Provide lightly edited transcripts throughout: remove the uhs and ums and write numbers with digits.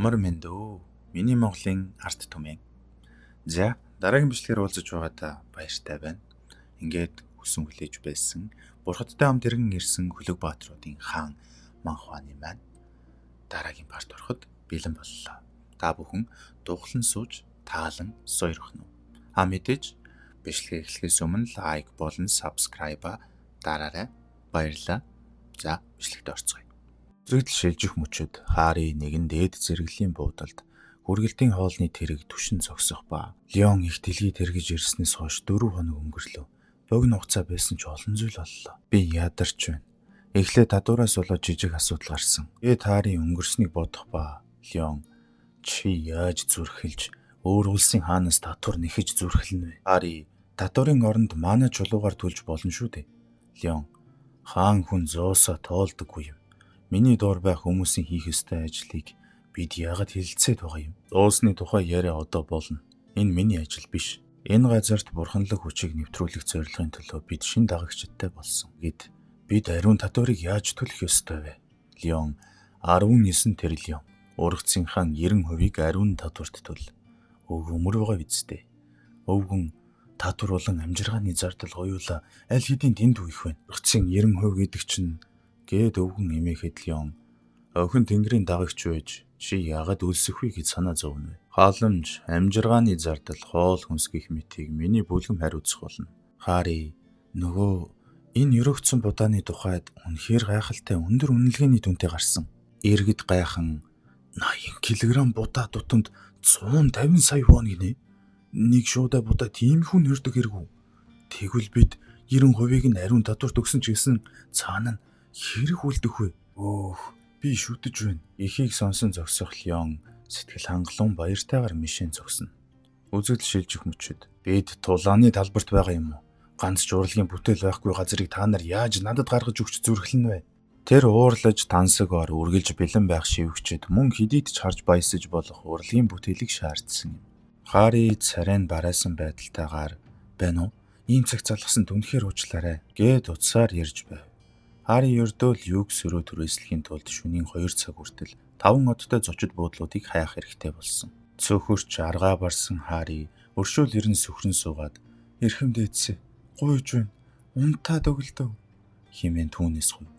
Амар мэнд үү. Миний Монголын арт түмэн. За, дараагийн бичлэгээр уулзаж байгаадаа баяртай байна. Ингээд хүсэн хүлээж байсан Бурхадтай хамт иргэн ирсэн Хөлөг баатруудын хаан Манхваны маань дараагийн part ороход бэлэн боллоо. Та бүхэн дуглан сууж таалан сойрох нь. А мэдээж бичлэгээ эхлэхээс өмнө like болон subscribe дараарай. Баярлалаа. За, бичлэгт орцгоё. Үзэгдэл шилжих мөчөд Хари нэгэн дээд зэрэглэлийн буудалд хүргэлтийн хоолны тэрэг түшин зогсох ба Леон их дэлхийд тэргэж ирснээс хойш 4 хоног өнгөрлөө. Богино хугацаа байсан ч олон зүйл боллоо. Би ядарч байна. Эхлээд татвараас болоод жижиг асуудал гарсан. Тэгээд Хари өнгөрснийг бодох ба Леон чи яаж зүрхэлж өөр улсын хаанаас татвар нэхэж зүрхлэнэ вэ? Хари татварын оронд манай чулуугаар төлж болно шүү дээ. Леон хаан хүн зоосоо тоолдоггүй юм. Миний доор байх хүмүүсийн хийх ёстой ажлыг бид яагаад хэлэлцээд байгаа юм? Зоосны тухай яриа одоо болно. Энэ миний ажил биш. Энэ газарт бурханлаг хүчийг нэвтрүүлэх зорилгын төлөө бид шин дагагчидтай болсон. Гэт бид ариун татварыг яаж төлөх ёстой вэ? Леон 19 триллион. Ургацынхаа 90%-ийг ариун татварт төл. Өвгөмөр байгаа биз дээ. Өвгөн татвар болон амжиргааны зардал хоёулаа аль хэдийн тэнд үех вэ? Ургацын 90% гэдэг чинь гээд өвгөн эмээхэд Леон охин тэнгэрийн дагагч байж чи яагаад өлсөх вэ гэж санаа зовно вэ? Халамж, амжиргааны зардал, хоол хүнс гэх мэтийг миний бүлгэм хариуцах болно. Хари нөгөө энэ өрөөгдсөн будааны тухайд үнэхээр гайхалтай өндөр үнэлгээний дүнтэй гарсан. Иргэд гайхан 80 кг будаа тутамд 150 сая вон гинэ. Нэг шуудаа будаа тийм их үн өрдөг хэрэгүү. Тэгвэл бид 90%-ийг нь ариун татварт өгсөн ч гэсэн цаана нь хэрэг үлдэх вэ? Өөх, би шүтэж байна. Ихийг сонсон зогсох Леон сэтгэл хангалуун баяртайгаар мишэн зогсно. Үзэгдэл шилжих мөчөд бид тулааны талбарт байгаа юм уу? Ганц ч урлагийн бүтээл байхгүй газрыг та нар яаж надад гаргаж өгч зүрхлэнэ вэ? Тэр уурлаж тансаг ор үргэлж бэлэн байх шивгчэд мөн хэдийд ч харж баясаж болох урлагийн бүтээлийг шаардсан юм. Хари царайн барайсан байдалтайгаар байна уу? Ийм цаг залгасан түнхээр уучлаарай гээд утсаар ярьж байв. Хари ердөө л юг сөрөө түрээслэхийн тулд шөнийн 2 цаг хүртэл 5 одтой зочид буудлуудыг хайх хэрэгтэй болсон. Цөөхөрч аргаа барсан Хари өршөөл ирэн сөхрөн суугаад эрхэм дээдсэ гуйж байна. Унтаад өглөө хэмээн түүнээс гуйв.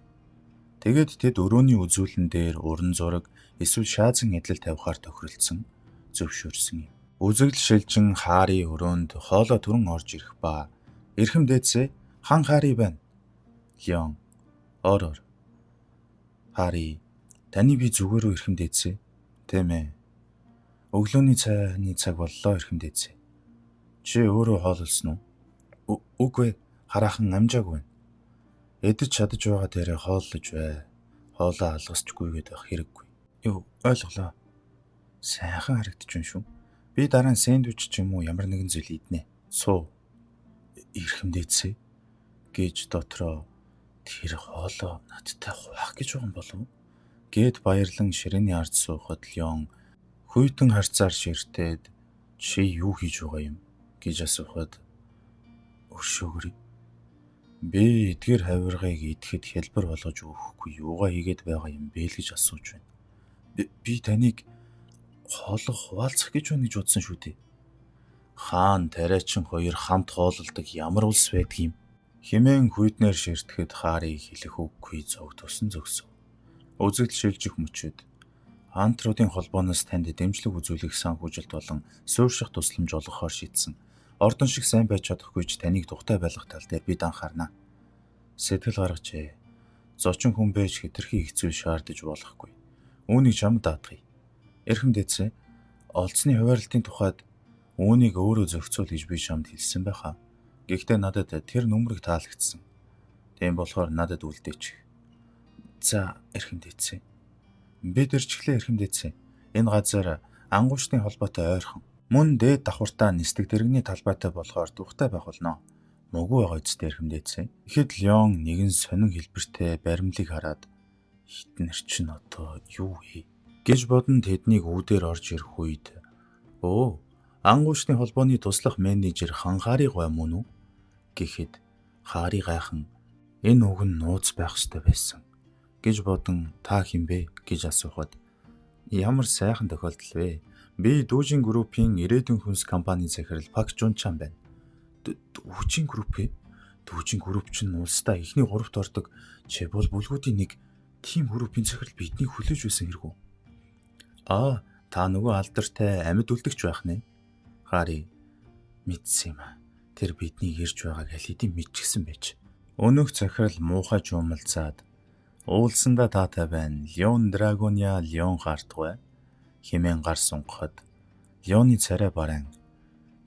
Тэгээд тэд өрөөний үзүүлэн дээр уран зураг эсвэл шаазан эдлэл тавихаар тохиролцсон зөвшөөрсөн юм. Үзэгдэл шилжин Хари өрөөнд хоолой түрэн орж ирэх ба эрхэм дээдсэ хан Хари байна. Леон ор ор. Хари таны би зүгээр үү эрхэм дээдсэ? Тийм ээ. Өглөөний цайны цаг боллоо эрхэм дээдсэ. Чи өөрөө хоололсон уу? Үгүй хараахан амжаагүй байна. Эдэж чадаж байгаа дээрээ хооллож бай. Хоолоо алгасчгүйгээд байх хэрэггүй. Юу ойлголоо. Сайхан харагдаж байна шүү. Би дараа нь сэндвич ч юм уу ямар нэгэн зүйл иднэ. Суу. Эрхэм дээдсэ гэж дотроо тэр хоолоо надтай хуваах гэж байгаа юм болов уу? Гэт баярлан ширээний ард суухад Леон хүйтэн харцаар ширтээд чи юу хийж байгаа юм гэж асуухад өршөөгөрье. Би эдгээр хавиргыг идэхэд хялбар болгож өгөхгүй юугаа хийгээд байгаа юм бэ л гэж асууж байна. Би таныг хоолоо хуваалцах гэж байна гэж бодсон шүү дээ. Хаан тариачин хоёр хамт хоололдог ямар улс байдгийм? Химэн хүйтнээр ширтгэхэд Харийг хэлэх үггүй зовг тусан зогсов. Үзэгдэл шилжих мөчөд антруудын холбооноос танд дэмжлэг үзүүлэх санхүүжилт болон суурьших тусламж олгохоор шийдсэн. Ордон шиг сайн байж чадахгүй ч таныг тухтай байлгах тал дээр бид анхаарна. Сэтгэл гаргажээ. Зочин хүн байж хэтэрхий их зүйл шаардаж болохгүй. Үүнийг чамд даатгая. Эрхэм дээдсэ олдсны хуваарлтын тухайд үүнийг өөрөө зохицуул гэж би чамд хэлсэн байхаа. Гэхдээ надад тэр нүмерэг таалагдсан. Тийм болохоор надад үлдээч. За эрхэм дээдсэ. Бид ирчихлээ эрхэм дээдсэ. Энэ газар ангуучны холбоотой ойрхон. Мөн дээд давхартаа нисдэг дэргэний талбайтай болохоор тухтай байх болно. Мөгүй байгаа үстэй эрхэм дээдсэ. Тэгэхэд Леон нэгэн сонин хэлбэртэй баримлыг хараад хитнэр чинь одоо юу вэ гэж бодон тэднийг үүдээр орж ирэх үед өө ангуучны холбооны туслах менежер Ханхари гой мөн үү гэхэд Хари гайхан энэ үг нь нууц байх ёстой байсан гэж бодон та хэн бэ гэж асуухад Ямар сайхан тохиолдол вэ? Би Дүүжин группийн ирээдүйн хүнс компани захирал Пак Жунчан байна. Дүүжин групп ээ? Дүүжин групп чинь улсдаа эхний гуравт ордог чебол бүлгүүдийн нэг тийм группийн захирал биднийг хүлээж байсан хэрэг үү? Аа, та нөгөө алдартай амьд үлдэгч байх нэ. Хари мэдсэн юм аа. Тэр бидний ирж байгааг аль хэдийн мэдчихсэн байж. Өнөөх захирал муухай жуумалцаад уулсандаа таатай байна. Леон Драгония Леон гартгүй хэмээн гар сунгахад Леоны царай барайн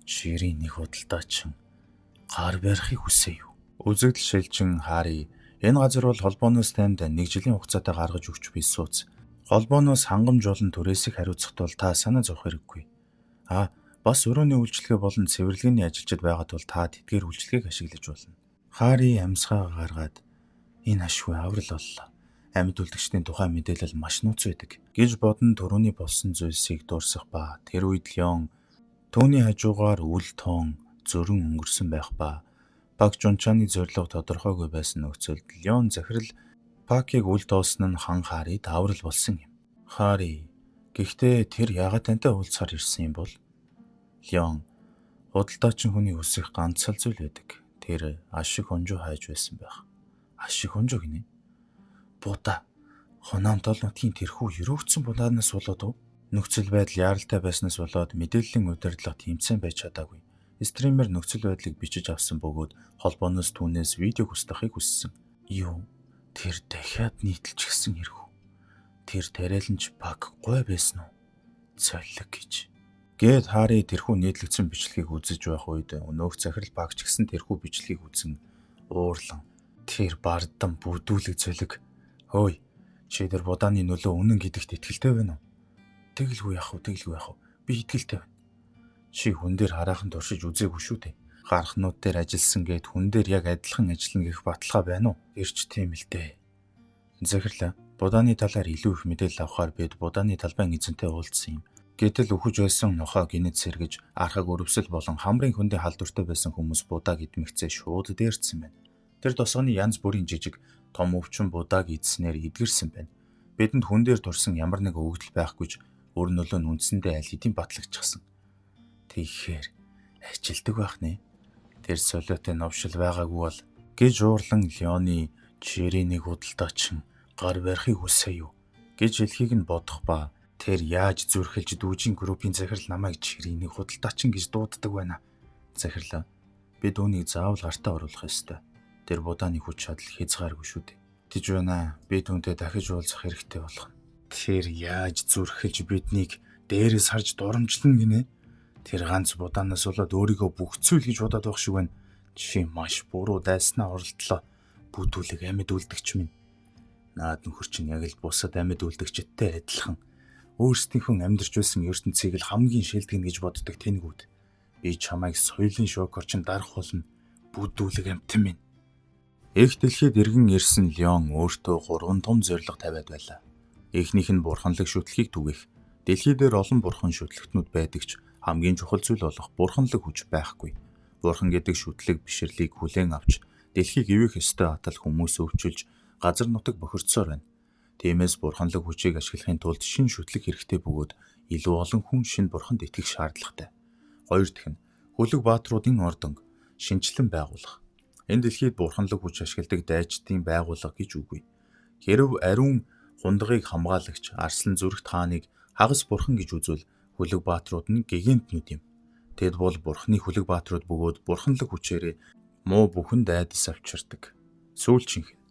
чирийн нэг худалдаачин гар барихыг хүсэв юу? Үзэгдэл шилжин Хари энэ газар бол холбооноос танд нэг жилийн хугацаатай гаргаж өгч би сууц. Холбооноос хангамж болон түрээсийг хариуцах тул та санаа зовох хэрэггүй. А бас өрөөний үйлчилгээ болон цэвэрлэгээний ажилчид байгаа тул та тэдгээр үйлчилгээг ашиглаж болно. Хари амьсгаа гаргаад энэ ашгүй аврал боллоо. Амьд үлдэгчдийн тухай мэдээлэл маш нууц байдаг гэж бодон түрүүний болсон зүйлсийг дурсах ба тэр үед Леон түүний хажуугаар үл тоон зөрөн өнгөрсөн байх ба Пак Жунчаны зорилго тодорхойгүй байсан нөхцөлд Леон захирал Пакийг үл тоосон нь хан Харид аврал болсон юм. Хари гэхдээ тэр яагаад тантай уулзахаар ирсэн юм бол? Леон худалдаачин хүний хүсэх ганц л зүйл байдаг. Тэр ашиг хонжоо хайж байсан байх. Ашиг хонжоо гинэ? Будаа Хонаам тол нутгийн тэрхүү өрөөгдсөн будаанаас болоод уу? Нөхцөл байдал яаралтай байснаас болоод мэдээллийн удирдлага тэмцээн байж чадаагүй. Стример нөхцөл байдлыг бичиж авсан бөгөөд холбооноос түүнээс видео хүсдэхийг хүссэн. Юу? Тэр дахиад нийтэлчихсэн хэрэг үү? Тэр тариаланч Пак гой байсан уу? Цолиг гэж. Гээд Хари тэрхүү нийтлэгдсэн бичлэгийг үзэж байх үед өнөөх захирал Пак ч гэсэн тэрхүү бичлэгийг үзэн уурлан тэр бардам бүдүүлэг цолиг хөөе чи тэр будааны нөлөө үнэн гэдэгт итгэлтэй байна уу? Тэгэлгүй яах вэ? Тэгэлгүй яах вэ? Би итгэлтэй байна. Чи хүн дээр хараахан туршиж үзээгүй шүү дээ. Гарахнууд дээр ажилласан гэд хүн дээр яг адилхан ажиллана гэх баталгаа байна уу? Ирч тийм л дээ. Захирлаа. Будааны талаар илүү их мэдээлэл авахар бид будааны талбайн эзэнтэй уулзсан юм. Гэтэл үхэж байсан нохоо гинэт сэргэж архаг өрөвсөл болон хамрын хөндийн халдвартай байсан хүмүүс будааг идмэгцээ шууд дээрдсэн байна. Тэр тосгоны янз бүрийн жижиг том өвчин будааг идснээр эдгэрсэн байна. Бидэнд хүн дээр турсан ямар нэгэн өгөгдөл байхгүй ч өр нөлөө нь үндсэндээ аль хэдийн батлагчсан. Тэгэхээр ажилдаг байх нэ. Тэр солиотой новшил байгаагүй бол гэж уурлан Леоны чирээнийг худалдаачин гар барихыг хүсэв юу гэж хэлхийг нь бодох ба тэр яаж зүрхэлж дүүжин группийн захирал намайг чирээний худалдаачин гэж дууддаг байна. Захирлаа. Би дүүнийг заавал гартаа оруулах ёстой. Тэр будааны хүч чадал хязгааргүй шүү дээ. Тэгж байна. Би түүнтэй дахиж уулзах хэрэгтэй болох. Тэр яаж зүрхэлж биднийг дээрээс харж дурамжлана гинэ? Тэр ганц будаанаас болоод өөрийгөө бүх зүйл гэж бодоод байх шиг байна. Чи маш буруу дайснаа оролдлоо. Бүдүүлэг амьд үлдэгч минь. Наад нөхөр чинь яг л бусад амьд үлдэгчдтэй адилхан. Өөрсдийнхөө амьдарч байсан ертөнцийг л хамгийн шилдэг нь гэж боддог тэнгүүд. Би чамайг соёлын шокор чинь дарах болно. Бүдүүлэг амьтан минь. Эх дэлхийд эргэн ирсэн Леон өөртөө 3 том зорилго тавиад байлаа. Эхнийх нь бурханлаг шүтлэхийг түгээх. Дэлхий дээр олон бурхан шүтлэгтнүүд байдаг ч хамгийн чухал зүйл болох бурханлаг хүч байхгүй. Бурхан гэдэг шүтлэг бишрлийг хүлээн авч дэлхийг ивэх ёстой атал хүмүүс өвчилж газар нутаг бохирдсоор байна. Тиймээс бурханлаг хүчийг ашиглахын тулд шин шүтлэг хэрэгтэй бөгөөд илүү олон хүн шин бурханд итгэх шаардлагатай. Хоёр дахь нь хөлөг баатруудын ордонг шинчлэн байгуулах. Энэ дэлхийд бурханлаг хүч ашигладаг дайчдын байгууллага гэж үгүй. Хэрв ариун хундагыг хамгаалагч Арслан зүрхт хааныг хагас бурхан гэж үзвэл хөлөг баатрууд нь гигантнүүд юм. Тэд бол бурханы хөлөг баатрууд бөгөөд бурханлаг хүчээрээ муу бүхэнд айдас авчирдаг. Сүүлчийнх нь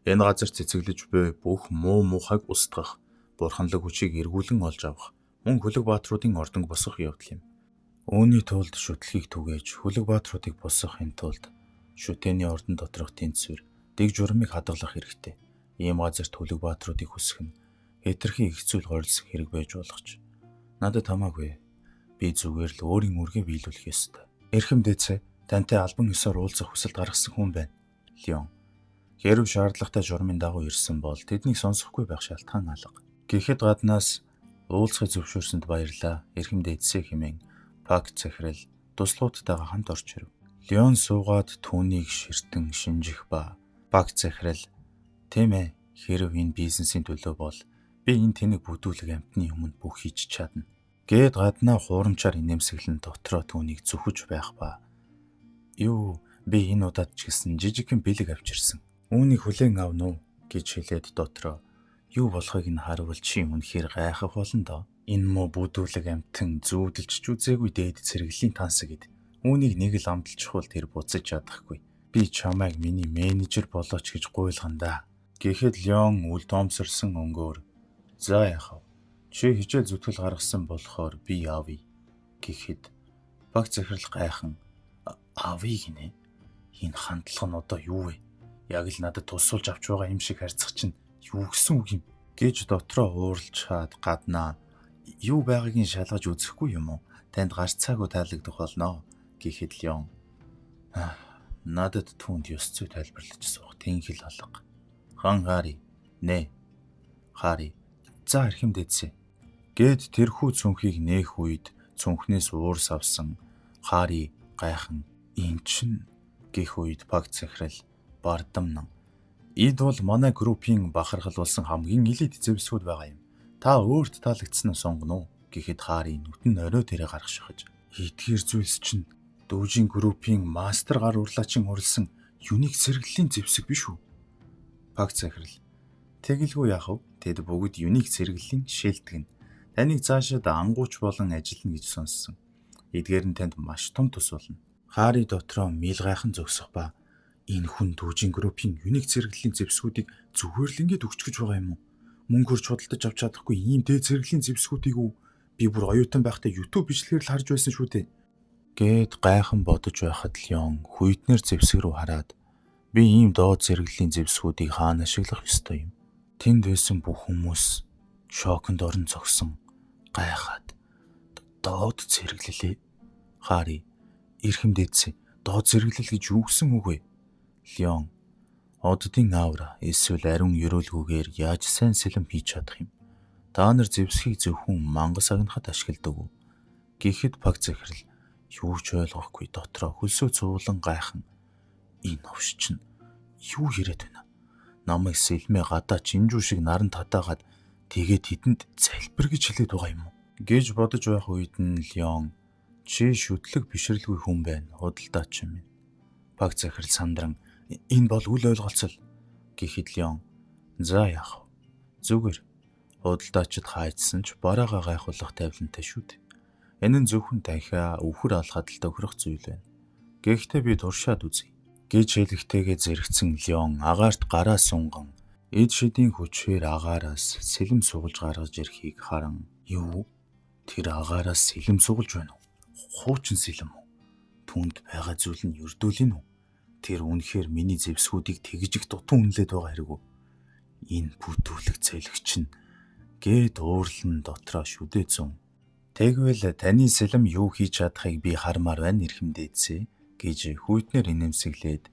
энэ газар цэцэглэж буй бүх муу муухайг устгах, бурханлаг хүчийг эргүүлэн олж авах, мөн хөлөг баатруудын ордонг босгох явдал юм. Үүний тулд шүтлгийг түгээж хөлөг баатруудыг босгохын тулд шүтээний ордон доторх тэнцвэр, дэг журмыг хадгалах хэрэгтэй. Ийм газарт хөлөг баатруудыг хүсэх нь хэтэрхий их зүйл горилсон хэрэг байж болох ч надад хамаагүй. Би зүгээр л өөрийн үүргээ биелүүлэх ёстой. Эрхэм дээдсээ тантай албан ёсоор уулзах хүсэлт гаргасан хүн байна. Леон. Хэрв шаардлагатай журмын дагуу ирсэн бол тэднийг сонсохгүй байх шалтгаан алга. Гэхэд гаднаас уулзахыг зөвшөөрсөнд баярлалаа. Эрхэм дээдсээ хэмээн Пак захирал туслуудтайгаа хамт орж ирэв. Леон суугаад түүнийг ширтэн шинжих ба Пак захирал тийм ээ хэрв энэ бизнесийн төлөө бол Би энэ тэнэг бүдүүлэг амьтны өмнө бүх хийж чадна. Гээд гаднаа хуурамчаар инээмсэглэн дотроо түүнийг зүхэж байх ба. Юу би энэ удаад ч гэсэн жижигхэн бэлэг авчирсан. Үүнийг хүлээн авна уу гэж хэлээд дотроо юу болохыг нь харвал чи үнэхээр гайхах болно доо. Энэ муу бүдүүлэг амьтан зүүдэлж ч үзээгүй дээд цэргэлийн тансаг гэд. Үүнийг нэг л амталчихвал тэр буцаж чадахгүй. Би чамайг миний менежер болооч гэж гуйлгана да. Гэхэд Леон үл тоомсорсон өнгөөр за яхав. Чи хичээл зүтгэл гаргасан болохоор би явъя гэхэд баг захирал гайхан авъя гинэ. Энэ хандлага нь одоо юу вэ? Яг л надад тусуулж авч байгаа юм шиг харьцах чинь юу гэсэн үг юм гэж дотроо ууралж хаад гаднаа юу байгааг нь шалгаж үзэхгүй юм уу? Танд гарцаагүй таалагдах болно гэхэд Леон надад түүнд ёс зүй тайлбарлаж суух тэнхэл алга. Хан Хари нэ Хари за эрхэм дээдсээ гэд тэрхүү цүнхийг нээх үед цүнхнээс уурс авсан Хари гайхан эн чин гэх үед паг захирал бардамнан эд бол манай группийн бахархал болсон хамгийн элит зэвсгүүд байгаа юм. Та өөрт таалагдсан нь сонгоно уу гэхэд Хари нүдэн орой дээрээ гарах шахаж эдгээр зүйлс чинь дүүжин группийн мастер гар урлаачин уралсан юник сэргэллийн зэвсэг биш үү? Паг захирал тэгэлгүй яах вэ? Тэд бүгд юник сэргэллийн шилдэг нь. Таныг цаашаад ангууч болон ажиллана гэж сонссон. Эдгээр нь танд маш том тус болно. Хари дотроо мил гайхан зогсох ба энэ хүн дүүжин группийн юник зэрэглэлийн зэвсгүүдийг зүгээр л ингэж өгч гэж байгаа юм уу? Мөнгөөр худалдаж авч чадахгүй ийм дээд зэрэглэлийн зэвсгүүдийг үү? Би бүр оюутан байхдаа YouTube бичлэгээр л харж байсан шүү дээ. Гээд гайхан бодож байхад Леон хүйтнэр зэвсэг рүү хараад би ийм доод зэрэглэлийн зэвсгүүдийг хаана ашиглах ёстой юм? Тэнд байсан бүх хүмүүс шоконд орон зогсон гайхаад доод зэрэглэлээ. Хари эрхэм дээдсээ доод зэрэглэл гэж юу гэсэн үг вэ? Леон оддын аура эсвэл ариун ерөөлгүйгээр яаж сайн сэлэм хийж чадах юм? Та нар зэвсгийг зөвхөн мангас агнахад ашигладаг уу? Гэхэд паг захирал юу ч ойлгохгүй дотроо хөлсөө цуулан гайхан энэ новш чинь юу яриад байна? Намайг сэлмээ гадаа чинжүү шиг наран татаагаад тэгээд тэдэнд залбир гэж хэлээд байгаа юм уу? Гэж бодож байх үед нь Леон чи шүтлэг бишрэлгүй хүн байна. Худалдаач юм. Паг захирал сандран энэ бол үл ойлголцол гэхэд Леон за яах вэ? Зүгээр худалдаачид хайцсан ч бараагаа гайхуулах тавилантай шүү дээ. Энэ нь зөвхөн дахиа өвхөр алхаад л тохирох зүйл байна. Гэхдээ би туршаад үзье гэж хэлэхтэйгээ зэрэгцэн Леон агаарт гараа сунган эд шидийн хүчээр агаараас сэлэм сугалж гаргаж ирэхийг харан юу тэр агаараас сэлэм сугалж байна уу? Хуучин сэлэм үү? Түүнд байгаа зүйл нь ердөөл нь үү? Тэр үнэхээр миний зэвсгүүдийг тэгж их дутуу үнэлээд байгаа хэрэг үү? Энэ бүтүүлэг цэлэгч нь гээд уурлан дотроо шүдэ зүүн. Тэгвэл таны сэлэм юу хийж чадахыг би хармаар байна эрхэм дээдсээ гэж хүйтнэр инээмсэглээд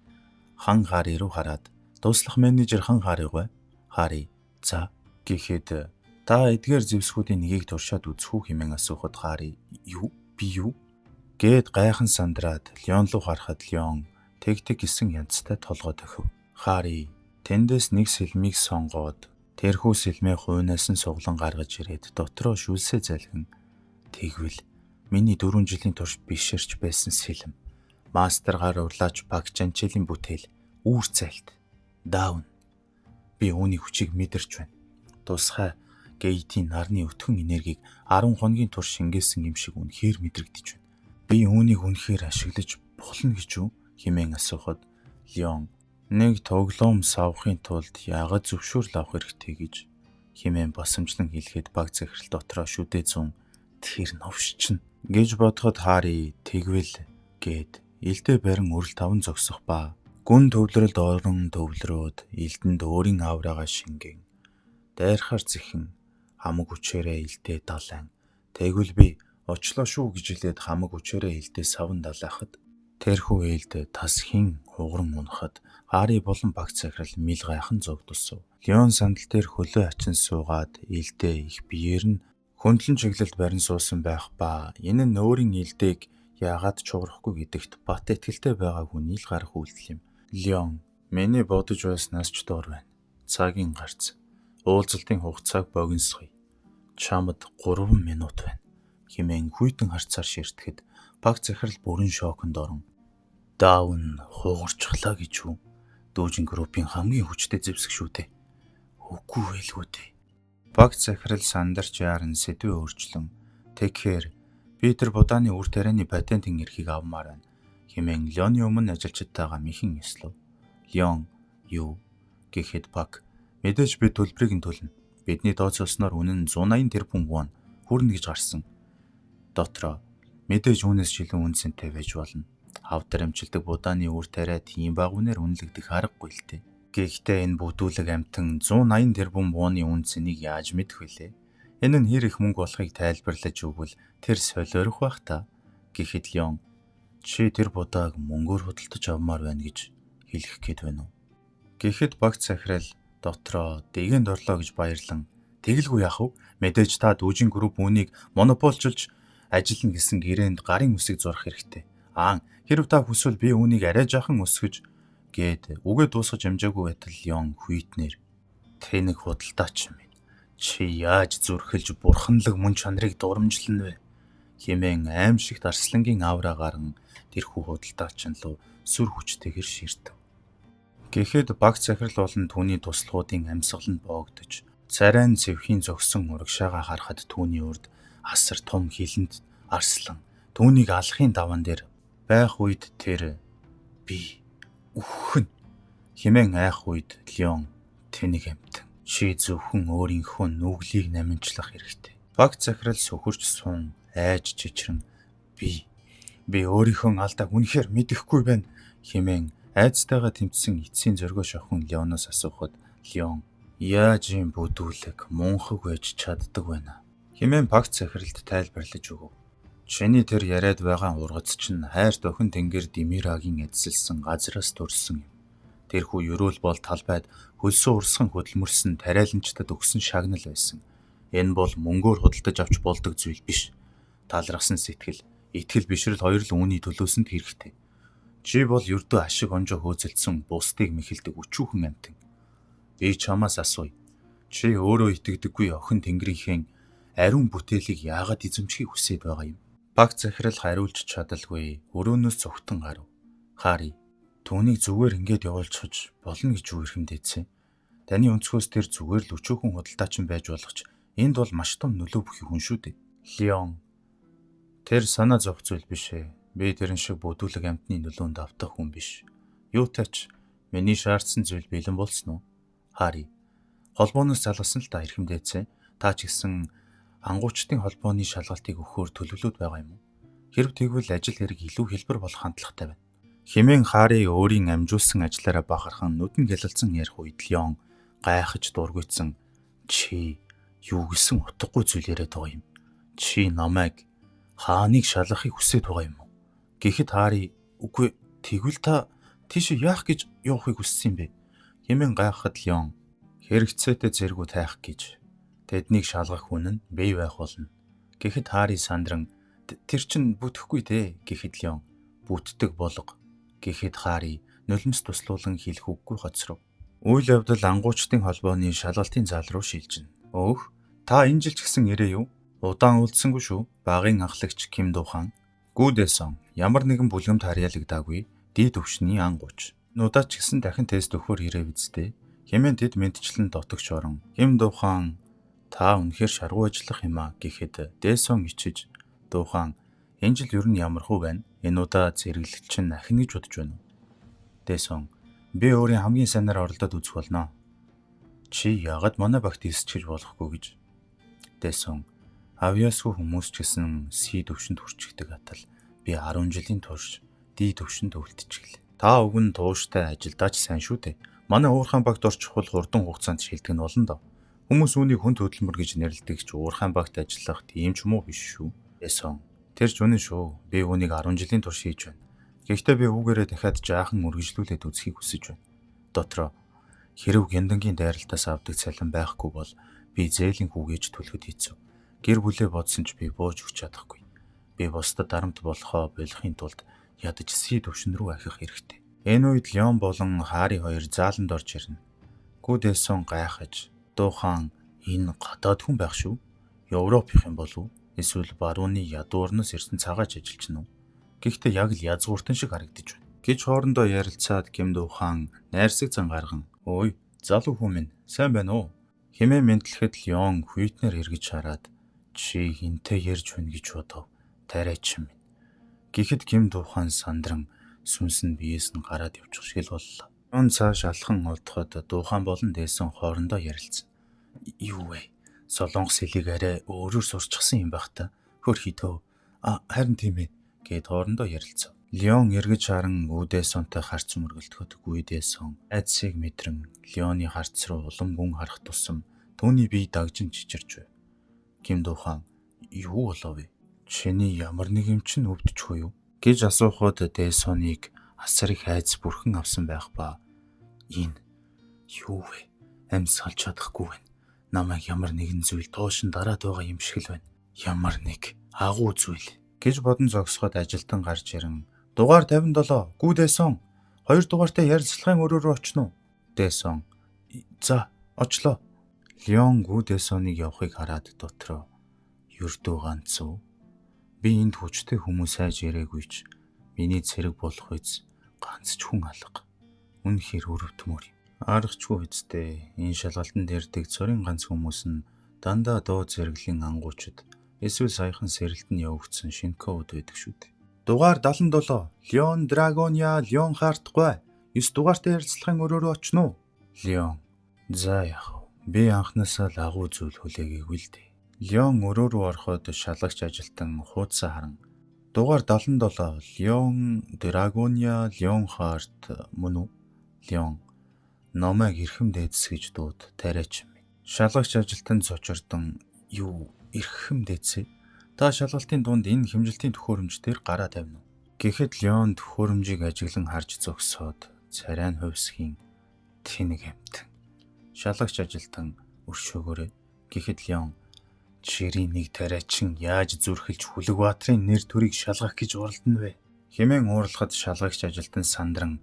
хан Хари руу хараад туслах менежер хан Харигой Хари за гэхэд та эдгээр зэвсгүүдийн нэгийг туршаад үзэх үү хэмээн асуухад Хари юу би юу гээд гайхан сандраад Леон руу харахад Леон тэг тэг гэсэн янзтай толгой дохив. Хари тэндээс нэг сэлмийг сонгоод тэрхүү сэлмээ хуйнаас нь суглан гаргаж ирээд дотроо шүлсээ залгин тэгвэл миний 4 жилийн турш бишэрч байсан сэлэм мастер гар урлаач Пак Чанчелийн бүтээл үүр цайлт даун би үүний хүчийг мэдэрч байна. Тусгай гейтийн нарны өтгөн энергийг 10 хоногийн турш шингээсэн юм шиг үнэхээр мэдрэгдэж байна. Би үүнийг үнэхээр ашиглаж болно гэж үү хэмээн асуухад Леон нэг тоглоом савхын тулд яагаад зөвшөөрөл авах хэрэгтэй гэж хэмээн басамжлан хэлэхэд баг захирал дотроо шүдэ зүүн тэр новш чинь гэж бодоход Хари тэгвэл гээд элдээ барин өрл таван зогсох ба гүн төвлөрөлд орон төвлөрөөд элдэнд өөрийн авраага шингэн дайрхаар зэхэн хамаг хүчээрээ элдээ далайн тэгвэл би очлоо шүү гэж хэлээд хамаг хүчээрээ элдээ саван далайхад тэрхүү ээлд тас хин хугаран унахад Хари болон багц захирал мил гайхан зогдолсов. Леон сандал дээр хөлөө ачин суугаад элдээ их биеэр нь хөндлөн чиглэлд барин суусан байх ба энэ нь өөрийн элдээг яагаад чугарахгүй гэдэгт бат итгэлтэй байгаа хүний л гарах үйлдэл юм. Леон миний бодож байснаас ч доор байна. Цагийн гарц. Уулзалтын хугацааг богиносгоё. Чамд 3 минут байна хэмээн хүйтэн харцаар ширтэхэд баг захирал бүрэн шоконд орон Даун хугарчлаа гэж үү? Дүүжин группийн хамгийн хүчтэй зэвсэг шүү дээ. Үгүй байлгүй дээ. Баг захирал сандарч яаран сэдвээ өөрчлөн тэгэхээр би тэр будааны үр тарианы патентын эрхийг авмаар байна хэмээн Леоны өмнө ажилчдтайгаа мэхэн ёслов. Леон юу гэхэд баг мэдээж би төлбөрийг нь төлнө. Бидний тооцоолсноор үнэ нь 180 тэрбум вон хүрнэ гэж гарсан. Дотроо мэдээж үүнээс ч илүү үн цэнтэй байж болно. Хавдар амжилтдаг будааны үр тариа тийм бага үнээр үнэлэгдэх аргагүй л дээ. Гэхдээ энэ бүдүүлэг амьтан 180 тэрбум вооны үн цэнийг яаж мэдэх вүлээ? Энэ нь хэр их мөнгө болохыг тайлбарлаж өгвөл тэр солиорох байх та. Гэхэд Леон чи тэр будааг мөнгөөр худалдаж авмаар байна гэж хэлэх гээд байна уу? Гэхэд багц захирал дотроо дэгэнд орлоо гэж баярлан тэгэлгүй яах вэ? Мэдээж та дүүжин групп үүнийг монополчилж ажиллана гэсэн гэрээнд гарын үсэг зурах хэрэгтэй. Аа, хэрв та хүсвэл би үүнийг арай жаахан өсгөж гээд үгээ дуусгаж амжаагүй байтал Леон хүйтнэр тэнэг худалдаач юм. Чи яаж зүрхэлж бурханлаг мөн чанарыг дурамжлана вэ? Хэмээн аимшигт арслангийн авраа гарan тэрхүү худалдаачин руу сүр хүчтэйгээр ширтэв. Гэхэд баг захирал болон түүний туслахуудын амьсгал нь боогдож, царайн цэвхийн зогсон урагшаага харахад түүний урд асар том хилэнт арслан түүнийг алахын даваан дээр байх үед тэр би үхэн хэмээн айх үед Леон тэнэг амтан чи зөвхөн өөрийнхөө нүглийг наманчлах хэрэгтэй. Баг захирал сөхөрч сун айж чичрэн би өөрийнхөө алдааг үнэхээр мэдэхгүй байна хэмээн айцтайгаа тэмцсэн эцсийн зөргөө шохон Леоноос асуухад Леон яаж юм бүдүүлэг мунхаг байж чаддаг байна хэмээн багц захиралд тайлбарлаж өгөв. Чиний тэр яриад байгаа ургац чинь хайр дохин тэнгэр Димирагийн эзэлсэн газраас төрсөн юм. Тэрхүү ерөөл бол талбайд хөлсөө урсган хөдөлмөрсөн тариаланчдад өгсөн шагнал байсан. Энэ бол мөнгөөр худалдаж авч болдог зүйл биш. Талархсан сэтгэл, итгэл бишрэл хоёр л үүний төлөөсөнд хэрэгтэй. Чи бол ердөө ашиг онжоо хөөцөлдсөн бусдыг мэхэлдэг өчүүхэн амьтан. Би чамаас асууя. Чи өөрөө итгэдэггүй охин тэнгэрийнхээ ариун бүтээлийг яагаад эзэмшихийг хүсээд байгаа юм? Баг захирал хариулж чадалгүй өрөөнөөс цогтон гарав. Хари түүнийг зүгээр ингээд явуулчихж болно гэж юу эрхэмдээдсэн. Таны өнцгөөс тэр зүгээр л өчүүхэн худалдаачин байж болох ч энд бол маш том нөлөө бүхий хүн шүү дээ. Леон тэр санаа зовх зүйл биш ээ. Би тэрэн шиг бүдүүлэг амьтны нөлөөнд автах хүн биш. Юутай ч миний шаардсан зүйл бэлэн болсон уу? Хари холбооноос залгасан л та эрхэмдээдсэн. Та ч гэсэн ангуучдын холбооны шалгалтыг өгөхөөр төлөвлөд байгаа юм уу? Хэрв тэгвэл ажил хэрэг илүү хэлбэр болох хандлагатай байна. Хэмээн Хари өөрийн амжуулсан ажлаараа бахархан нүдэн гялалзан ярих үед Леон гайхаж дургуйтсан чи юу гэсэн утгагүй зүйл яриад байгаа юм? Чи намайг хааныг шалгахыг хүсээд байгаа юм уу? Гэхэд Хари үгүй тэгвэл та тийш яах гэж явахыг хүссэн юм бэ? Хэмээн гайхахад Леон хэрэгцээтэй зэргүү тайх гэж тэднийг шалгах хүн нь бий байх болно. Гэхэд Хари сандран тэр чин бүтэхгүй дээ гэхэд Леон бүтдэг болго гэхэд Хари нулимс туслуулан хэлэх үггүй хоцров. Үйл явдал ангуучдын холбооны шалгалтын зал руу шилжинэ. Өөх та энэ жил ч гэсэн ирээ юу? Удаан үлдсэнгүй шүү. Багын ахлагч Ким Духан. Гүдэсон ямар нэгэн бүлгэмд харьяалагдаагүй дид төвшний ангууч. Нудаа ч гэсэн дахин тест өгөхөөр ирээ биз дээ. Хэмээн тэд мэдчлэн дотогч орон. Ким Духан та үнэхээр шаргуу ажиллах юм а гэхэд Дэсон ичиж Духан энэ жил ер нь ямархуу байна? Энэ удаа зэрэглэл чинь ахина гэж бодож байна уу? Дэсон би өөрийн хамгийн сайнаар оролдоод үзэх болно. Чи яагаад манай багт элсчихэж болохгүй гэж? Дэсон авьяасгүй хүмүүс ч гэсэн Си төвшөнд хүрчихдэг атал би 10 жилийн турш Ди төвшөнд үлдчихлээ. Та уг нь тууштай ажилдаа ч сайн шүү дээ. Манай уурхайн багт орчихвол хурдан хугацаанд шилдэг нь болно доо. Хүмүүс үүнийг хүнд хөдөлмөр гэж нэрлэдэг ч уурхайн багт ажиллах тийм ч юм уу биш шүү. Дэсон тэр ч үнэн шүү. Би үүнийг 10 жилийн турш хийж байна. Гэхдээ би үүгээрээ дахиад жаахан үргэлжлүүлээд үзхийг хүсэж байна. Дотроо хэрв гяндангийн дайралтаас авдаг цалин байхгүй бол би зээлийн хүүгээж төлөхөд хэцүү. Гэр бүлээ бодсон ч би бууж өгч чадахгүй. Би бусдад дарамт болохоо болохын тулд ядаж Си төвшин рүү ахих хэрэгтэй. Энэ үед Леон болон Хари хоёр зааланд орж ирнэ. Гүдэсон гайхаж Дуухан энэ гадаад хүн байх шүү. Европынх юм болов уу? Эсвэл барууны ядуу орноос ирсэн цагаач ажилч нь уу? Гэхдээ яг л язгууртан шиг харагдаж байна. Гэж хоорондоо ярилцаад Ким Дуухан найрсаг зан гарган "Ой, залуу хүн минь, сайн байна уу?" хэмээн мэндлэхэд Леон хүйтнээр эргэж хараад "Чи хинтэй ярьж байна гэж бодов. Тариачин минь." Гэхэд Ким Дуухан сандран сүнс нь биес нь гараад явчих шиг л боллоо. Леон цааш алхан одоход Дуухан болон Дээсэн хоорондоо ярилцсан. "Юу вэ? Солонгос хэлийг арай өөрөөр сурчсан юм байх та. Хөрхий төө. А харин тийм ээ" гэд хоорондоо ярилцав. Леон эргэж харан Гүдэсонтой харц мөргөлдөхөд Гүдэсон айдсыг мэдрэн Леоны харц руу улам гүн харах тусам түүний бие дагжин чичирч байв. Ким Дуухан "Юу болов вэ? Чиний ямар нэг юм чинь өвдөж юу?" гэж асуухад Дэсоныг асар их айдас бүрхэн авсан байх ба "Энэ юу вэ? Амьсгалж чадахгүй байна. Намайг ямар нэгэн зүйл доош нь дараад байгаа юм шиг л байна. Ямар нэг агуу зүйл" гэж бодон зогсоход ажилтан гарч ирэн "Дугаар 57 Гү Дэсон 2 дугаартай ярилцлагын өрөө рүү очно уу?" Дэсон "За, очлоо." Леон Гү Дэсоныг явахыг хараад дотроо "Ердөө ганц уу? Би энд хүчтэй хүмүүс айж ирээгүй ч миний цэрэг болох үз ганц ч хүн алга. Үнэхээр өрөвдмөр юм. Аргачгүй үсттэй. Энэ шалгалтанд ирдэг цорын ганц хүмүүс нь дандаа доо зэрэглэлийн ангуучид эсвэл саяхан сэрэлт нь явагдсан шинкоуд байдаг шүү дээ. Дугаар 77 Леон Драгония Леон Харт гуай 9 дугаартай ярилцлагын өрөө рүү очно уу? Леон "За яах вэ? Би анхнаасаа л агуу зүйл хүлээгээгүй л дээ." Леон өрөө рүү ороход шалгагч ажилтан хуудасаа харан "Дугаар 77 Леон Драгония Леон Харт мөн үү?" Леон "Намайг эрхэм дээдс гэж дууд, тариачин минь." Шалгагч ажилтан цочордон "Юу, эрхэм дээдс ээ? Та шалгалтын дунд энэ хэмжилтийн төхөөрөмж дээр гараа тавина уу?" Гэхэд Леон төхөөрөмжийг ажиглан харж зогсоод царай нь хувьсгийн тэнэг амтан. Шалгагч ажилтан "Өршөөгөөрэй." Гэхэд Леон "Чирийн нэг тариачин яаж зүрхэлж Хүлэг баатрын нэр төрийг шалгах гэж оролдоно вэ?" хэмээн уурлахад шалгагч ажилтан сандран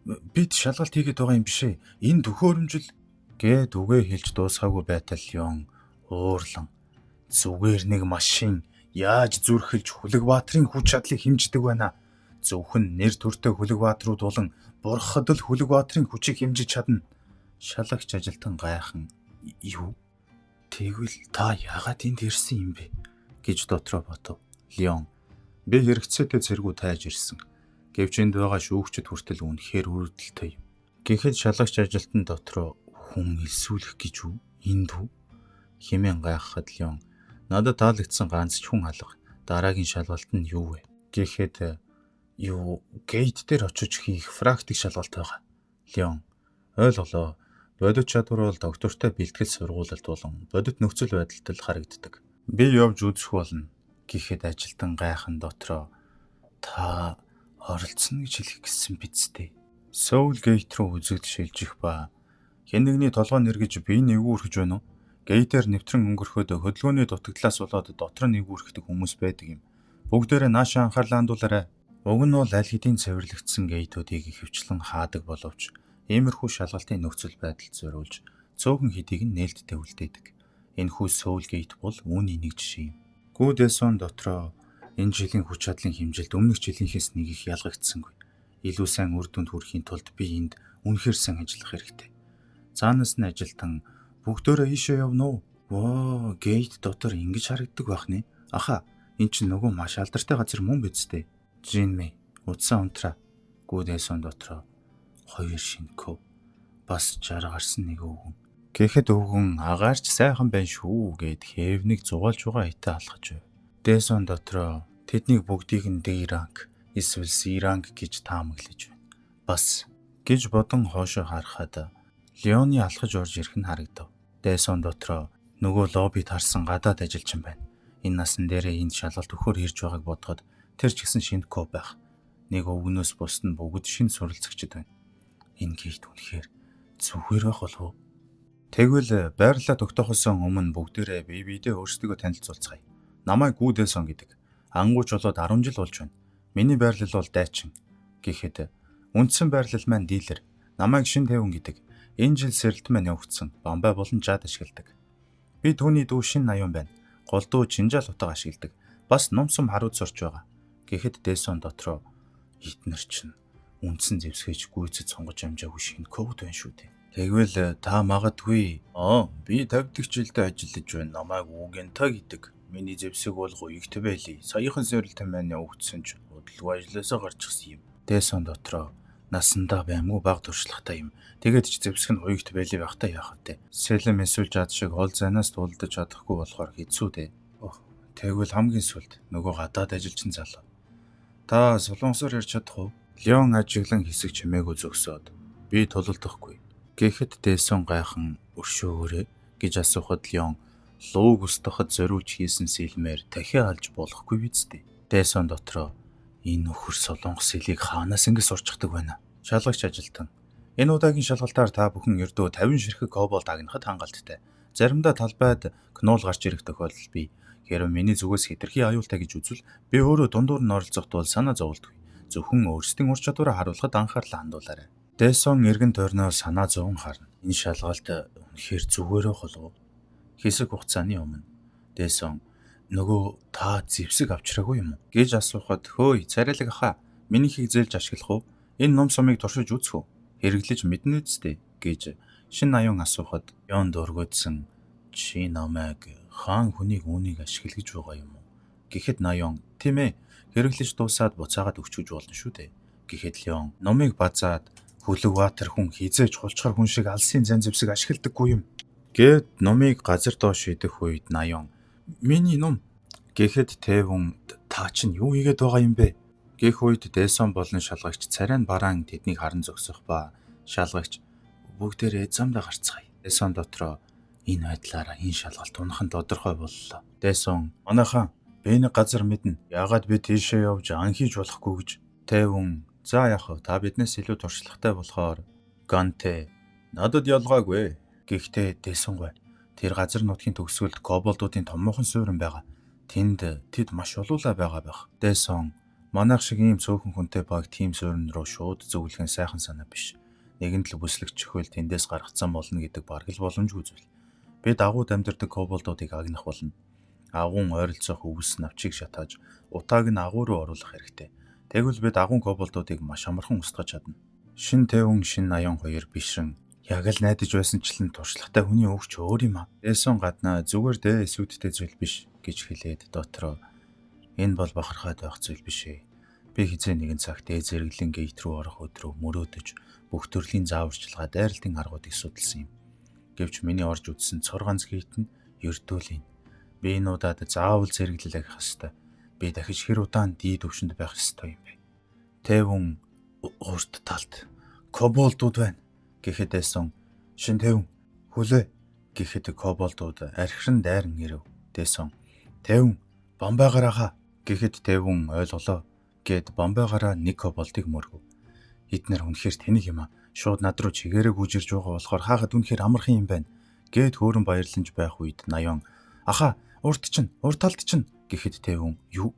"Бид шалгалт хийгээд байгаа юм биш ээ. Энэ төхөөрөмж л" гэд үгээ хэлж дуусгаагүй байтал Леон уурлан "Зүгээр нэг машин яаж зүрхэлж Хүлэг баатрын хүч чадлыг хэмждэг байна. Зөвхөн нэр төртэй Хүлэг баатрууд болон бурхад л Хүлэг баатрын хүчийг хэмжиж чадна." Шалагч ажилтан гайхан "Юу? Тэгвэл та яагаад энд ирсэн юм бэ?" гэж дотроо ботов. Леон "Би хэрэгцээтэй цэргүү тайж ирсэн. Гэвч энд байгаа шүүгчид хүртэл үнэхээр өрөвдөлтэй юм." Гэхэд шалагч ажилтан дотроо "Хүн элсүүлэх гэж үү? Энд үү?" хэмээн гайхахад Леон "Надад таалагдсан ганц ч хүн алга. Дараагийн шалгалт нь юу вэ?" Гэхэд "Юу, gate дээр очиж хийх практик шалгалт байгаа." Леон "Ойлголоо. Бодит чадвар бол доктортой бэлтгэл сургуулилт болон бодит нөхцөл байдалд л харагддаг. Би явж үзэх болно." Гэхэд ажилтан гайхан дотроо "Та оролцоно гэж хэлэх гэсэн биз дээ." Soul Gate руу үзэгдэл шилжих ба хэн нэгний толгой нэргэж бие нэвгүү өрхөж байна уу? Gate-ээр нэвтрэн өнгөрөхөд хөдөлгөөний дутагдлаас болоод дотор нь эвгүйрхдэг хүмүүс байдаг юм. Бүгдээрээ наашаа анхаарлаа хандуулаарай. Уг нь бол аль хэдийн цэвэрлэгдсэн gate-үүдийг ихэвчлэн хаадаг боловч иймэрхүү шалгалтын нөхцөл байдалд зориулж цөөхөн хэдийг нь нээлттэй үлдээдэг. Энэхүү Soul Gate бол үүний нэг жишээ юм. Гүдэсон дотроо энэ жилийн хүч чадлын хэмжилт өмнөх жилийнхээс нэг их ялгагдсангүй. Илүү сайн үр дүнд хүрэхийн тулд би энд үнэхээр сайн ажиллах хэрэгтэй. Цаанаас нь ажилтан "Бүгдөөрөө ийшээ явна уу? Воо, gate дотор ингэж харагддаг байх нэ. Аха, эн чинь нөгөө маш алдартай газар мөн биз дээ. Жинмэ, утсаа унтраа." Гүдэсон дотроо хоёр шинкөө бас 60 гарсан нэг өвгөн. Гэхэд өвгөн "Агаарч сайхан байна шүү" гэд хэвнийг зугаалж байгаа хитэ алхаж байв. Дэсон дотроо тэднийг бүгдийг нь D rank эсвэл C rank гэж таамаглаж байна. Бас гэж бодон хоошоо харахад Леоны алхаж орж ирэх нь харагдав. Дэсон дотроо нөгөө лоббид харсан гадаад ажилчин байна. Энэ насан дээрээ энд шалгалт өгөхөөр ирж байгааг бодоход тэр ч гэсэн шинкөө байх. Нэг өвгөнөөс бусд нь бүгд шинэ суралцагчид байна. Энэ gate үнэхээр зүгээр байх болов уу? Тэгвэл байрлалаа тогтоохоос өмнө бүгдээрээ бие биедээ өөрсдийгөө танилцуулцгаая. Намайг Гүдэсон гэдэг. Ангууч болоод 10 жил болж байна. Миний байрлал бол дайчин. Гэхэд үндсэн байрлал маань дилер. Намайг Шин Тэвэн гэдэг. Энэ жил сэрэлт маань явагдсан. Бамбай болон жад ашигладаг. Би түүний дүү Шин Наян байна. Голдуу чинжаал утга ашигладаг. Бас нум сум харуд сурч байгаа. Гэхэд Дэсон дотроо эднэр чинь үндсэн зэвсгэж гүйцэд сонгож амжаагүй шинэ код байна шүү дээ. Тэгвэл та магадгүй би 50 дахь жилдээ ажиллаж байна. Намайг Үгэнта гэдэг. Миний зэвсэг бол гуйгт байлээ. Саяхан сэрэлт маань явагдсан ч удалгүй ажлаасаа гарчихсан юм. Дэсон дотроо насандаа баймгүй баг туршлагатай юм. Тэгээд ч зэвсэг нь хуйгт байлээ байхдаа яах вэ? Сэлэм эсвэл жад шиг хол зайнаас тулдаж чадахгүй болохоор хэцүү дээ. Тэгвэл хамгийн сүлд нөгөө гадаад ажилчин залуу. Та солонгосоор ярьж чадах уу? Леон ажиглан хэсэг чимээгүй зогсоод би тулалдахгүй. Гэхэд Дэсон гайхан өршөөгөөрэй гэж асуухад Леон лууг устгахад зориулж хийсэн сэлмээр дахиад алж болохгүй биз дээ. Дэсон дотроо энэ нөхөр солонгос хэлийг хаанаас ингэ сурчдаг байна. Шалгагч ажилтан. Энэ удаагийн шалгалтаар та бүхэн ердөө 50 ширхэг коболд агнахад хангалттай. Заримдаа талбайд кнол гарч ирэх тохиолдол бий. Хэрвээ миний зүгээс хэтэрхий аюултай гэж үзвэл би өөрөө дундуур нь оролцох тул санаа зоволтгүй. Зөвхөн өөрсдийн ур чадвараа харуулахад анхаарлаа хандуулаарай. Дэсон эргэн тойрноо санаа зовон харна. Энэ шалгалт үнэхээр зүгээр болов уу? Хэсэг хугацааны өмнө Дэсон нөгөө та зэвсэг авчираагүй юм уу гэж асуухад хөөе царайлаг ахаа минийхийг зээлж ашиглах уу? Энэ ном сумыг туршиж үзэх үү? Хэрэглэж мэднэ үсттэй гэж шин аюун асуухад Йон дургуутсан чи намайг хаан хүнийг үүнийг ашиглаж байгаа юм уу? Гэхэд Наян тийм хэрэглэж дуусаад буцаагаад өгч болно шүү дээ. Гэхэд Леон номыг базаад Хүлэг Баатар хүн хизээж хулчгар хүн шиг алсын зан зэвсэг ашигладаггүй юм. Гэт номыг газар доош идэх үед Наян миний ном гэхэд Тэвүн та чинь юу хийгээд байгаа юм бэ? Гэх үед Дэсон болон шалгагч царай нь бараан тэднийг харан зогсох ба шалгагч бүгдээрээ замдаа гарцгаая. Дэсон дотроо энэ байдлаараа энэ шалгалт унах нь тодорхой боллоо. Дэсон манайхаа би нэг газар мэднэ. Яагаад би тийшээ явж ан хийж болохгүй гэж. Тэвүн за яах вэ? Та биднээс илүү туршлагатай болохоор Ганте надад ялгаагүй. Гэхдээ Дэсонгой тэр газар нутгийн төгсгөлд коболдуудын томоохон суурин байгаа. Тэнд тэд маш олуулаа байгаа байх. Дэсон манайх шиг ийм цөөхөн хүнтэй баг тийм суурин руу шууд зөвлөх нь сайхан санаа биш. Нэгэн л бүслэгч чөхөл тэндээс гаргацсан болно гэдэг бараг л боломжгүй зүйл. Бид агууд амьдардаг коболдуудыг агнах болно. Агуун ойролцоох өвс навчийг шатааж утааг нь агуу руу оруулах хэрэгтэй. Тэгвэл бид агуун коболдуудыг маш амархан устгаж чадна. Шин Тэвүн шин 82 бишрэн яг л найдаж байсанчлан туршлагатай хүний өгч өөр юм аа. Дэсон гаднаа зүгээр дээ сүдтэй зүйл биш гэж хэлээд дотроо энэ бол бахархаад байх зүйл биш ээ. Би хизээ нэгэн цагт ээ зэрэглэн гейт рүү орох өдрөө мөрөөдөж бүх төрлийн зааварчилгаа дайралтын аргуудыг судалсан юм. Гэвч миний орж үзсэн цор ганц гейт нь ердөө л энэ. Би энэ удаад заавал зэрэглэл ахих ёстой. Би дахиж хэр удаан дий төвшөнд байх ёстой юм бэ? Тэвүн урт талд коболдууд байна гэхэд Дэсон шин Тэвүн хүлээ гэхэд коболдууд архиран дайран ирэв. Дэсон Тэвүн бомбайгаар хаа гэхэд Тэвүн ойлголоо гэд бомбайгаараа нэг коболдыг мөргөв. Эднэр үнэхээр тэнэг юм а. Шууд над руу чигээрээ гүйж ирж байгаа болохоор хаахад үнэхээр амархан юм байна гэд хөөрөн баярланж байх үед Наян аха урд чинь урд талд чинь гэхэд Тэвүн юу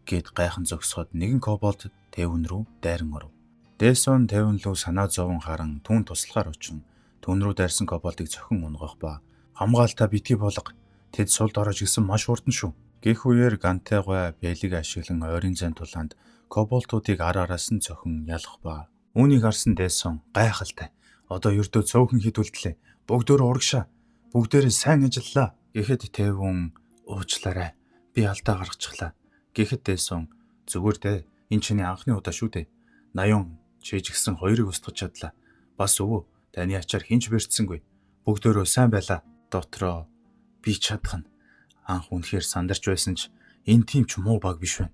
гэд гайхан зогсоход нэгэн коболд Тэвүн рүү дайран оров. Дэсон Тэвүн лүү санаа зовон харан түүн туслахаар очин түүн рүү дайрсан коболдыг цохин унгах ба хамгаалтаа битгий болго тэд сулд орож гисэн маш хурдан шүү. Гэх үеэр Гантайгой бэлэг ашиглан ойрын зайн тулаанд коболтуудыг ар араас нь цохин ялах ба үүнийг харсан Дэсон гайхалтай. Одоо ердөө цөөхөн хэд үлдлээ. Бүгдөө урагшаа. Бүгдээрээ сайн ажиллалаа. Гэхэд Тэвүн уучлаарай. Би алдаа гаргачихлаа. Гэхэд Дэсон зүгээр дээ. Энэ чиний анхны удаа шүү дээ. Наян чийжгсэн хоёрыг устгах чадлаа. Бас өвөө таны ачаар хинч бэртсэнгүй. Бүгдөө сайн байлаа. Дотроо би чадах нь. Анх үнэхээр сандарч байсан ч энэ тийм ч муу баг биш байна.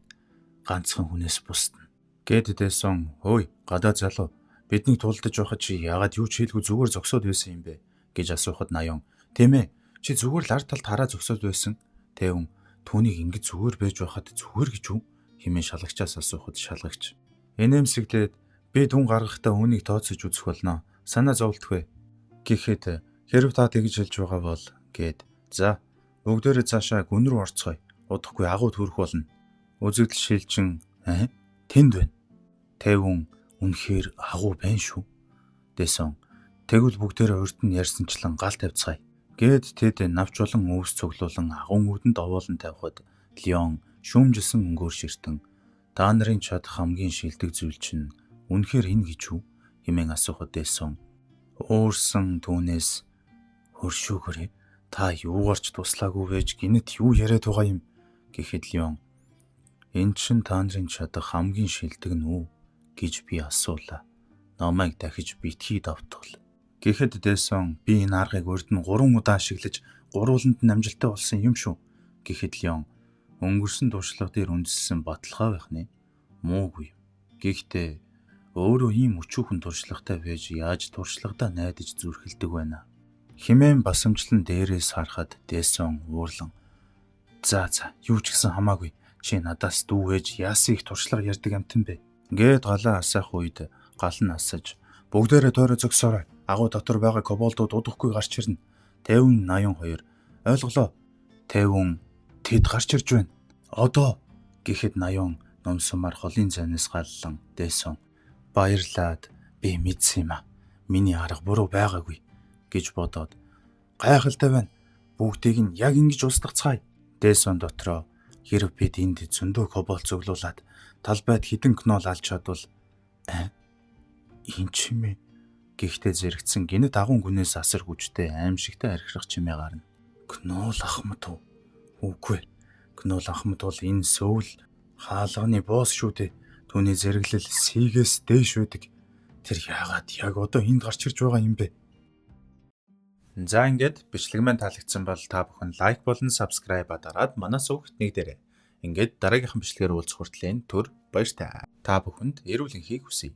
Ганцхан хүнээс бусдна. Гэд Дэсон хөөе гадаа залуу биднийг тулдаж байхад чи яагаад юу ч хийлгүй зүгээр зогсоод байсан юм бэ гэж асуухад Наян тийм чи зүгээр л ард талд хараа зогсоод байсан. Тэвүн түүнийг ингэж зүгээр байж байхад зүгээр гэж үү хэмээн шалгагчаас асуухад шалгагч инээмсэглээд би түн гаргахдаа үүнийг тооцож үзэх болно. Санаа зовлтгүй. Гэхэд хэрв та тэгж хэлж байгаа бол гэд за бүгдээрээ цаашаа гүн рүү орцгоё. Удахгүй агуу төрөх болно. Үзэгдэл шилжин тэнд байна. Тэвүн үнэхээр агуу байна шүү. Дэсон Тэгвэл бүгдээрээ урд нь ярьсанчлан гал тавьцгаая. Гээд тэд навч болон өвс цуглуулан агуун үүдэнд овоолон тавихад Леон шүүмжилсэн өнгөөр ширтэн та нарын чадах хамгийн шилдэг зүйл чинь үнэхээр энэ гэж үү хэмээн асуухад Дэсон уурсан түүнээс хөршөөгөрэй та юугаар ч туслаагүй байж гинэт юу яриад байгаа юм гэхэд Леон энэ чинь та нарын чадах хамгийн шилдэг нь үү гэж би асуулаа. Намайг дахиж битгий давтвал. Гэхэд Дэсон би энэ аргыг урд нь 3 удаа ашиглаж гурвууланд нь амжилттай болсон юм шүү гэхэд Леон өнгөрсөн туршлага дээр үндэслэн баталгаа байх нэ. Муугүй. Гэхдээ өөрөө ийм өчүүхэн туршлагатай байж яаж туршлагадаа найдаж зүрхэлдэг байна. Химэн басамжлан дээрээс харахад Дэсон уурлан "За за юу ч гэсэн хамаагүй. Чи надаас дүү ээж яасан их туршлага ярьдаг амтан бэ?" Ингээд галаа асаах үед гал нь асаж бүгдээрээ тойроо зогсоорой. Агуу дотор байгаа коболдууд удахгүй гарч ирнэ. 50 82 ойлголоо. 50 тэд гарч ирж байна. Одоо гэхэд 80 номсомар холын зайнаас галлан Дэсон баярлаад би мэдсэн юм а. Миний арга буруу байгаагүй гэж бодоод гайхалтай байна. Бүгдийг нь яг ингэж устгацгаая. Дэсон дотроо хэрв бид энд зөндөө коболт цуглуулад талбайд хэдэн гнол алж чадвал энэ чимээ гэхдээ зэрэгцэн гинэт агуун гүнээс асар хүчтэй аимшигтай архирах чимээ гарна. Гнол ахмад уу? Үгүй. Гнол ахмад бол энэ сөүл хаалганы босс шүү дээ. Түүний зэрэглэл сийгээс дээш байдаг. Тэр яагаад яг одоо энд гарч ирж байгаа юм бэ? За ингээд бичлэг маань таалагдсан бол та бүхэн лайк болон subscribe дараад манай сувагт нэгдээрэй. Ингээд дараагийнхын бичлэгээр уулзах хүртэл түр баяртай. Та бүхэнд эрүүл энхийг хүсье.